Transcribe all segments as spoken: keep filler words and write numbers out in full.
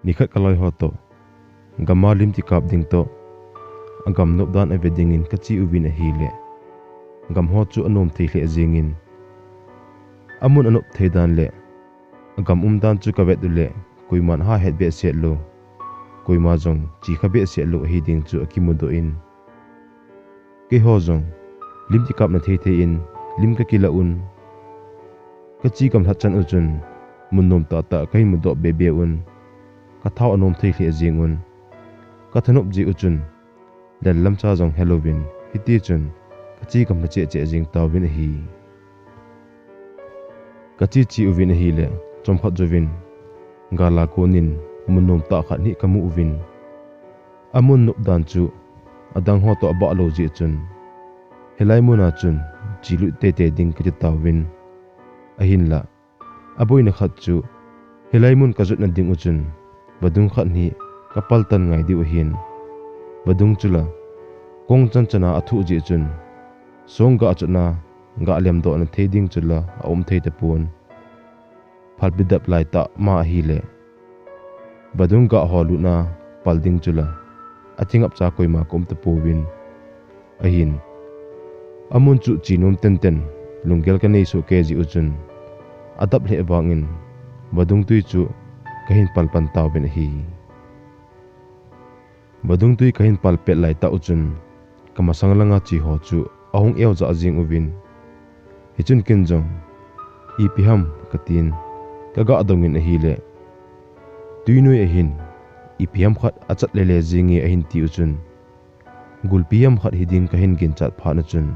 Nikhat kaloiho toh gam a lim kikap ding toh agam nop dan ave dingin kache uvin ahile, gam ho chu anom thei lheh jengin, amun anop thei dan le agam umdan chu kavet uleh, koiman ahet behseh lou, koima jong che kha behseh lou ahi ding chu akimudoh in, keiho jong lim kikapna thei thei in lim kakilah un, kache gamlhat chan u chun mun nom tahtah kahin mudoh behbeh un, kathao anom thei lheh jeng un, kathanop jeh u chun lel lamcha jong helouvin, hitichun kache gamlha cheh cheh jeng tauvin ahi. Kache che uvin ahile, chomkhat jouvin gal a konin mun nomtah khat hi kamu uvin, amun nop dan chu adang ho toh abah lou jeh chun, hilai mun a chun chelut teitei ding kati tauvin, ahinlah aboina khat chu, hilai mun kajotna ding u chun vadung khat hi kapaltan ngai diu ahin, vadung chu la kong chan chan a athuh jeh chun, song gah chotna, gah lemdohna thei ding chu la aum thei tapon. Phalbi dap lai tah ma ahile, vadung gah ho lutna pal ding chu la athi ngapcha koima kaum tapouvin, ahin, amun chu che nom tenten lunggel kanei soh kei jeh u chun, adap lheh vangin vadung twi chu kahin pal pan tauvin ahi. Vadung twi kahin pal pet lai tah u chun, kamasang langa che ho chu ahung eojah jeng uvin, hichun ken jong, ipi ham katin, kagah dongin ahile, twi noi ahin, ipi ham khat achat lele jenge ahin ti u chun, gulpi ham khat hiding kahin ginchat phat na chun,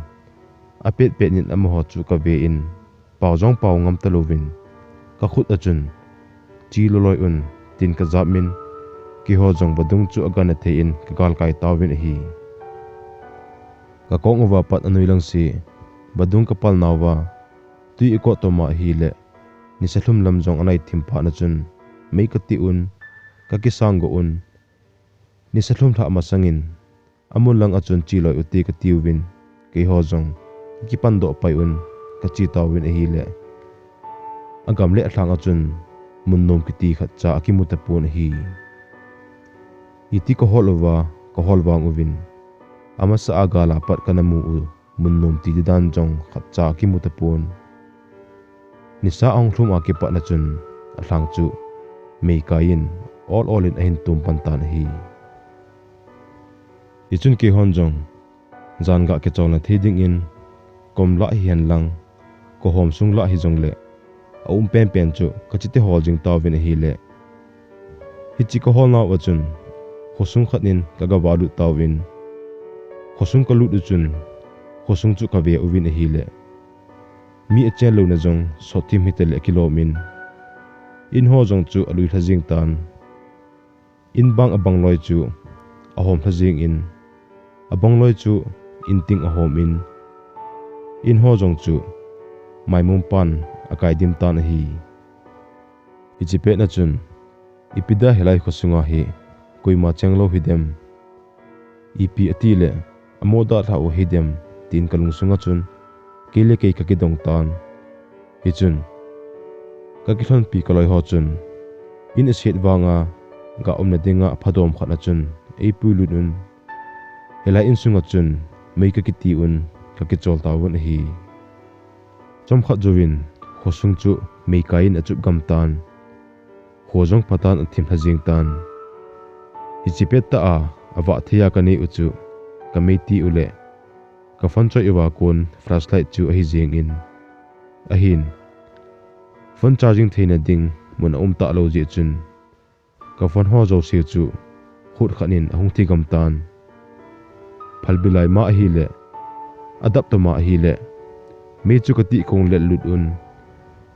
apet pet in amaho chu kave in, pao jong pao ngam talouvin, kakhut a chun, che loi loi un, tin kajap in, keiho jong vadung chu agah na thei in kagalkai tauvin ahi. Kakong uva pat anoi lang se, vadung kapal nauva, twi akot toma ahile, nisa lhum lam jong anai thim phat na chun, mei kati un, kakisang go un, nisa lhum lhah masangin, amun lang a chun che loi ute katiuvin, keiho jong kakipan doh pai un, kache tauvin ahile, agam le alhang a chun mun nom kiti khatcha akimu tapon ahi. Iti kahol uva, kahol vang uvin, amasa a gal a pat kana mu u mun nom ti dan jong khatcha akimu tapon. Nisa ahung lhum a kipat na chun, alhang chu meikai in ol ol in ahin tum pan tan ahi. Hichun keihon jong, jan gah kicholna thei dingin, kom lah hihen lang, kohom sung lah hijongle, aum penpen chu kachite hol jing tauvin ahile, hiche kahol nau a chun, khosung khat in kagava lut tauvin, khosung kalut u chun, khosung chu kave uvin ahile, mi achen louna jong sotthim hitale akilom in, in ho jong chu alui lha jeng tan, in bang abang loi chu ahom lha jeng in, abang loi chu in ting ahom in, in ho jong chu maimum pan akai dim tan ahi. Hiche pet na chun, ipi dia hilai khosunga hi koima chenglou hidem, ipi atile amo dalhah u hidem, tin kalungsunga chun kei le kei kakidong tan. Hichun, kakilhonpi kaloiho chun, in aset vanga gah umna dinga phadom khat a chun eipuilut un, hilai insunga chun mei kakiti un, kakichol tauvin ahi. Chomkhat jouvin khosung chu meikai in achup gam tan, kho jong phatan athim lha jeng tan. Hiche pettah a avah thei a kanei u chu, kameiti uleh, ka phone choi uva kon flashlight chu ahi jeng in, ahin, phone charging theina ding mun aum talou jeh chun, ka phone ho jouse chu khut khat in ahung thi gam tan. Phalbi lai ma ahile, adap toma ahile, mei chu katih kong let lut un,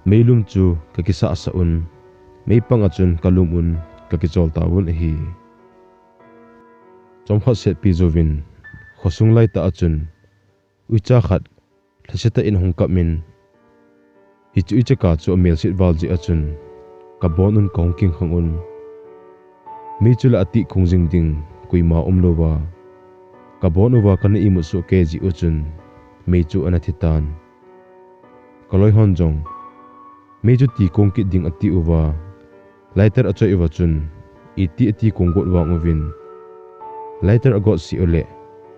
meilum chu kakisahsah un, meipang a chun kalum un, kakichol tauvin ahi. Chomkhat setpi jouvin, khosung laitah a chun, uicha khat lhasetah in ahung kap in, hiche uicha kap chu amelset val jeh a chun, kabon un kahung kingkhang un, mei chu la atih kong jing ding koima umlouva, kabon uva kana imut soh kei jeh u chun, mei chu ana thi tan. Kaloihon jong, mei chu ti kong kit ding ati uva, lighter achoi uva chun, iti ati kong got vang uvin, lighter agot sih uleh,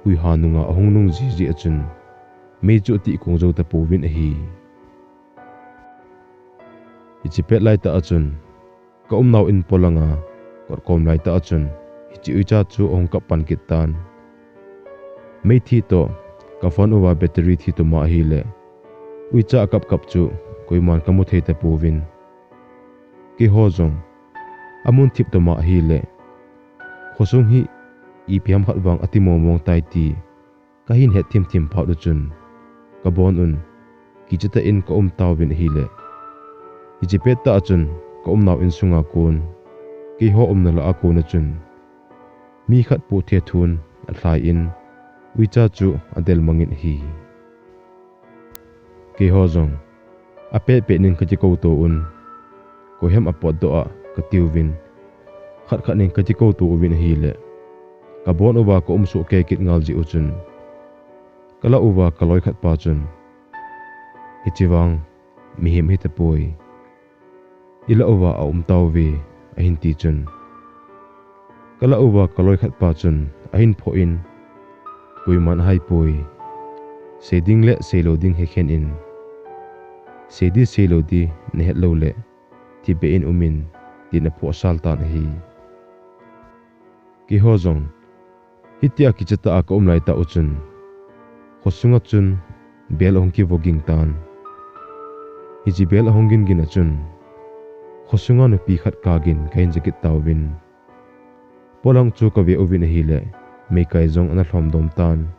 huiha nunga ahung nung jiji achun, mei chu ati kong jou tapouvin ahi. Hiche pet laitah achun, ka umnau in polanga kot kom laitah achun, hiche uicha chu ahung kap pan kit tan. Mei thi toh, ka phone uva battery thi tuma ahileh, uicha akap kap chu, koiman kamu thei tapouvin. Keiho jong, amun thip tuma ahileh, khosung hi, ipi ham khat vang ati mong mong tai ti, kahin het thim thim phat uchun, kabon un, kicha tah in ka um tauvin ahileh, hiche pet tah achun, ka umnau insunga kon, keiho umna lah a kon achun, mi khat pu the thun, alhai in, uicha chu adel mangin ahi. Keiho jong, apet pet nin kakikou to un, koihem apotdoh a katiuvin, khat khat nin kakikou to uvin ahileh, kabon uva ka um soh kei kit ngal jeh uchun, kalah uva kaloi khat pa chun, hiche vang, mihem hitapoi. Ilah uva aum tauve, ahin ti chun, kalah uva kaloi khat pa chun, ahin phoh in, koiman ahaipoi. Sei ding le seilou ding hekhen in, sei di seilou di nahet lou leh, thipbeh in umin, tin aphoh sal tan ahi. Keiho jong, hitia kicha tah a ka um laitah uchun, khosunga chun, bel ahung kivo ging tan. Hiche bel ahung gin gin achun, khosunga nupi khat kagin kahin ja kit tauvin. Polang chu kave uvin ahileh, meikai jong ana lhom dom tan.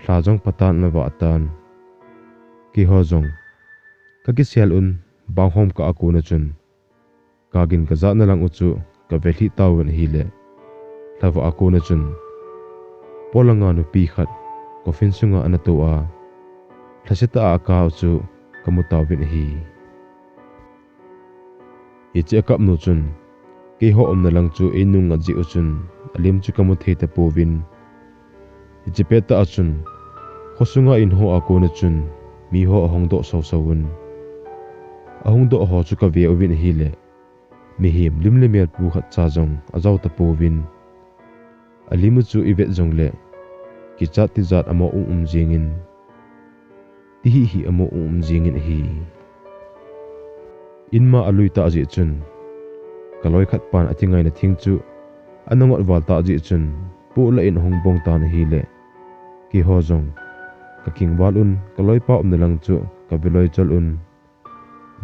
Lha jong patan ana vah tan. Keiho jong, kakisel un, banghom kah a kon achun, kagin kajahna lang u chu kave lhih tauvin ahileh, lhavah a kon achun, polanga nupi khat, coffin sunga ana tou a, lhasetah a akah u chu kamu tauvin ahi. Hiche akapnu chun, keiho umna lang chu einung ngat jeh uchun, alim chu kamu thei tapouvin. Hiche pet tah achun, khosunga in ho a kon achun, miho ahung doh soso un. Ahung doh ho chu kave uvin ahileh, mihem lim le mel pu khatcha jong ajao tapouvin. Alimu chu ivet jongleh, kichat tijat amo um um jengin, tihih hih amo um um jengin ahi. Inma alui tah jeh chun, kaloi khat pan akingaina thing chu, ana ngot val tah jeh chun, poh lah in ahung bong tan ahileh, keiho jong, kakingval un, kaloipa umna lang chu, kave loi chal un,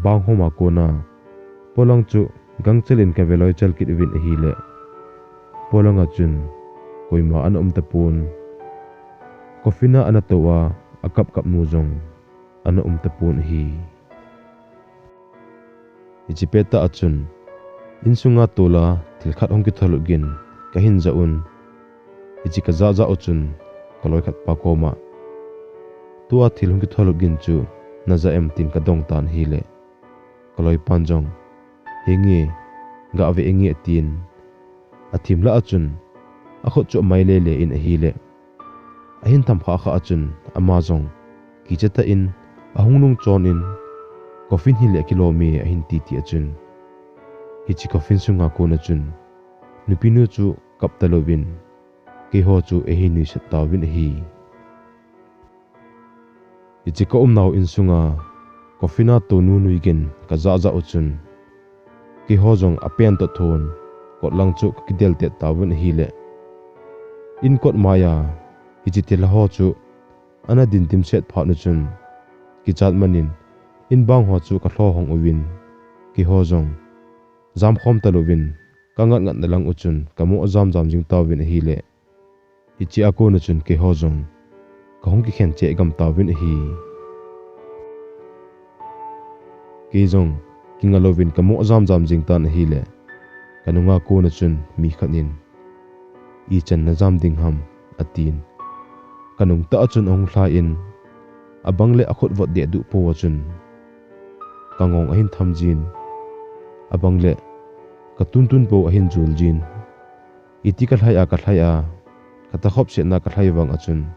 banghom a kona, polang chu, gangchel in kave loi chal kit uvin ahileh, polanga chun, koima ana um tapon. Coffin a ana tou a, akap kap nu jong, ana um tapon ahi. Hiche pet tah achun, insunga tola thil khat hung kitholut gin kahin jah un. Hiche kajah jah u chun, kaloi khat pa koma, tua thil hung kitholut gin chu najah em tin kadong tan ahileh, kaloipan jong, henge, gave inge atin, athim lah achun, akhut chu amai lele in ahileh, ahin tham khah khah achun, ama jong, kicha tah in, ahung nung chon in, coffin hileh akilom e ahin titi achun, hiche coffin sunga kon achun, nupinu chu kap talouvin, keiho chu eihin nuisat tauvin ahi. Hiche ka umnau insunga, coffin a tounu nui gin kajah jah u chun, keiho jong apen toh thon, kot lang chu kakidel tet tauvin ahileh, in kot maiya, hiche thilha ho chu, ana din dimset phat nu chun, kichat man in, in bang ho chu kalho hong uvin, keiho jong, jamkhom talouvin, kangat ngatna lang u chun, kamoh jam jam jing tauvin ahileh, hiche a kon achun keiho jong, kahung kikhen cheh gam tauvin ahi. Kei jong, kinga louvin kamoh jam jam jing tan ahileh, kanunga kon achun mi khat in, ichan najam ding ham, atin. Kanung tah achun ahung lhai in, abang leh akhut vot deh duh pou achun, kangong ahin tham jin, abang leh, katuntun pou ahin jul jin. Iti kalhai a, kalhai a, katakhop setna kalhai vang achun,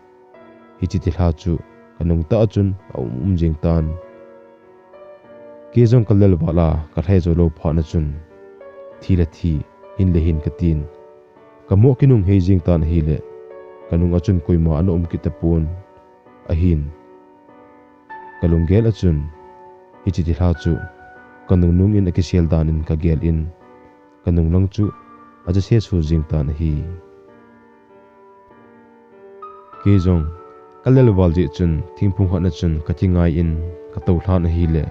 hiche thilha chu, kanung tah achun, aum um jeng tan. Kei jong kalel val a, kalhai jou lou phat na chun, thi le thi, hinle hin katin. Kamo kinunghei jeng tan ahile, kanung achun koima ana um kit tapon. Ahin, kalunggel achun hiche thilha chu kanung nungin akisel danin kagel in, kanung lang chu aja sesu jeng tan ahi. Kei jong kalel val jeh chun thingphung khat na chun kakingai in katou lhan ahile,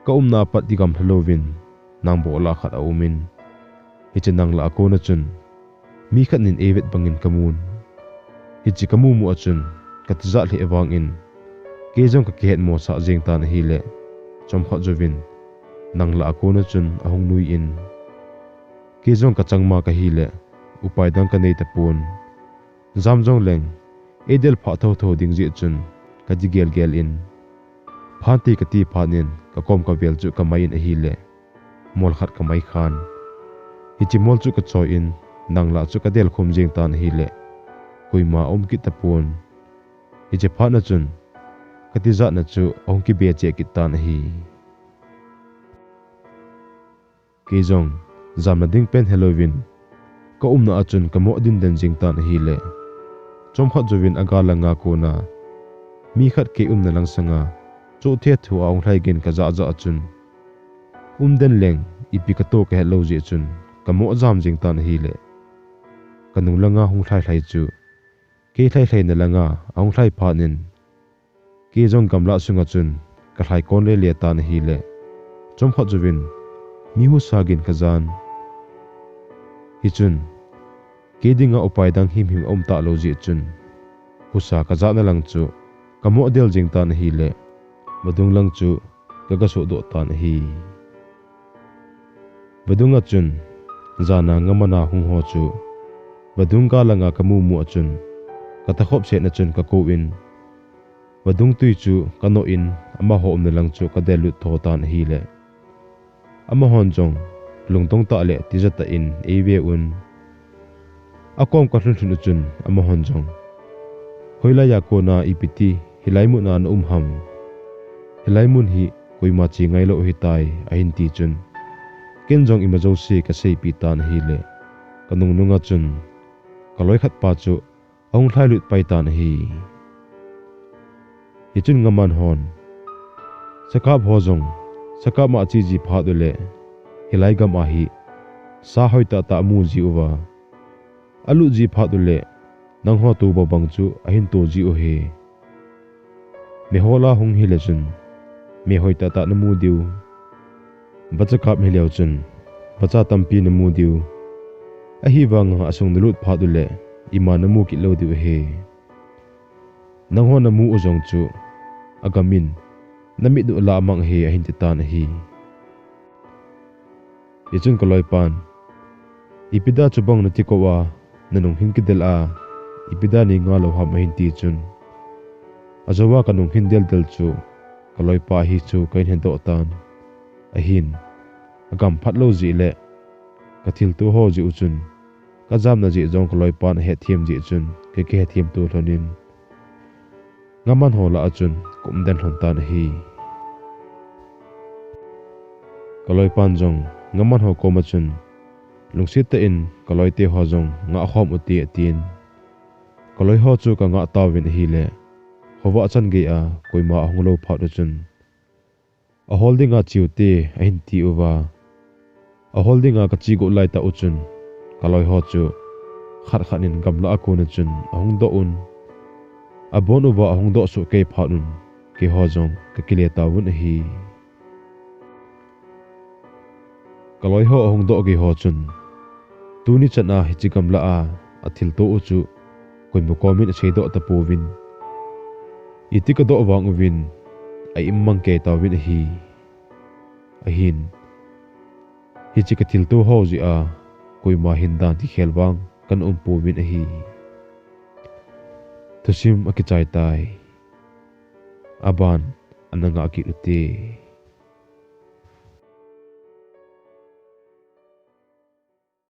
kaumna apat ti gamlha louvin nang bohla khat aumin, hiche nang lah a kona chun mi khat nin eivet bangin kamun. Hiche kamu mu achun katijat lheh vangin, kei jong kakihet mosah jeng tan ahile, chomkhat jouvin nang lah a kona chun ahung nui in, kei jong kachang ma kahile, upai dang kanei tapon. Jam jong leng eidel phah thotho ding jeh chun kadi gelgel in, phante kati phat in kakom kavel chu kamai in ahile, mol khat kamai khan. Hiche mol chu kachoi in, nang lah chu kadel khum jeng tan ahile, koima aum kit tapon. Hiche phat na chun katijatna chu ahung kibe cheh kit tan ahi. Kei jong jamna ding pen helouvin kaumna achun kamo dinden jeng tan ahile, chomkhat jouvin agal langa kona mi khat kei umna lang sanga chohthethu a ahung lhai gin kajah jah achun, umden leng ipi kato kahet lou jeh chun kamo jam jeng tan ahile, kanung langa hung lhai lhai chu kei lhai lhaina langa ahung lhai phat in, kei jong gamlah sunga chun kalhai kon lele tan ahile, chomkhat jouvin mi husa gin kajan. Hichun kei dinga upai dang himhim aum talou jeh chun, husa kajahna lang chu kamo del jeng tan ahile, vadung lang chu kagasoh doh tan ahi. Vadung achun jana ngamana hung ho chu vadung gal langa kamu mu achun, katakhop setna chun kakou in, vadung tui chu kanoh in, amaho umna lang chu kadel lut tho tan ahile, amahon jong lungdong tah le tija tah in eive un. Akom kalhun lhun uchun amahon jong, hoilaiya kona ipi ti hilai muna naum ham? Hilai mun hi koima che ngailou ahitai, ahin ti chun, ken jong ima jouse kaseipeh tan ahile, kanung nunga chun kaloi khat pa chu ahung lhailut pai tan ahi. Hichun ngaman hon, sakap ho jong sakap ma ache ji phat ule, hilai gam a hi sa hoi tahtah amu ji uva, alut ji phat ule, nangho toubou bang chu ahin tou ji uve. Mehol a hung hile chun mehoi tahtah namu diu, vacha kap hileu chun vacha tampi namu diu, ahivanga asung nalut phat ule ima namu kit lou diu ahi. Nangho namu u jong chu agam in namit u lah a mang ahi, ahin ti tan ahi. Hichun kaloipan, ipi dia chubang nati kou a, nanung hin kidel a, ipi dia neinga lou ham, ahin ti chun, ajou a kanung hin deldel chu kaloipa ahi chu kahin hedoh tan. Ahin, agam phat lou jeh le kathilto ho jeh u chun, kajamna jeh jong kaloipan ahetthem jeh chun, kei kahetthem to lhon in, ngaman ho lah a chun kaum den lhon tan ahi. Kaloipan jong ngaman ho koma chun, lungset tah in kaloite ho jong ngah khom ute, atin. Kaloi ho chu kangah tauvin ahile, khovah chan gei a koima ahung lou phat uchun, ahol dinga che ute, ahin ti uva. Ahol dinga kache got laitah uchun, kaloi ho chu khat khat in gamlah a kona chun ahung doh un. Abon uva ahung doh soh kei phat un, keiho jong kakile tauvin ahi. Kaloi ho ahung doh gei ho chun, tuni chan a hiche gamlah a athilto u chu koima komin aseidoh tapouvin, iti kadoh vang uvin a-im mang kei tauvin ahi. Ahin, hiche kathilto ho jeh a koima hin dan tikhel vang kana um pouvin ahi. Thusim akichai tai. Aban ana ngah kit ute.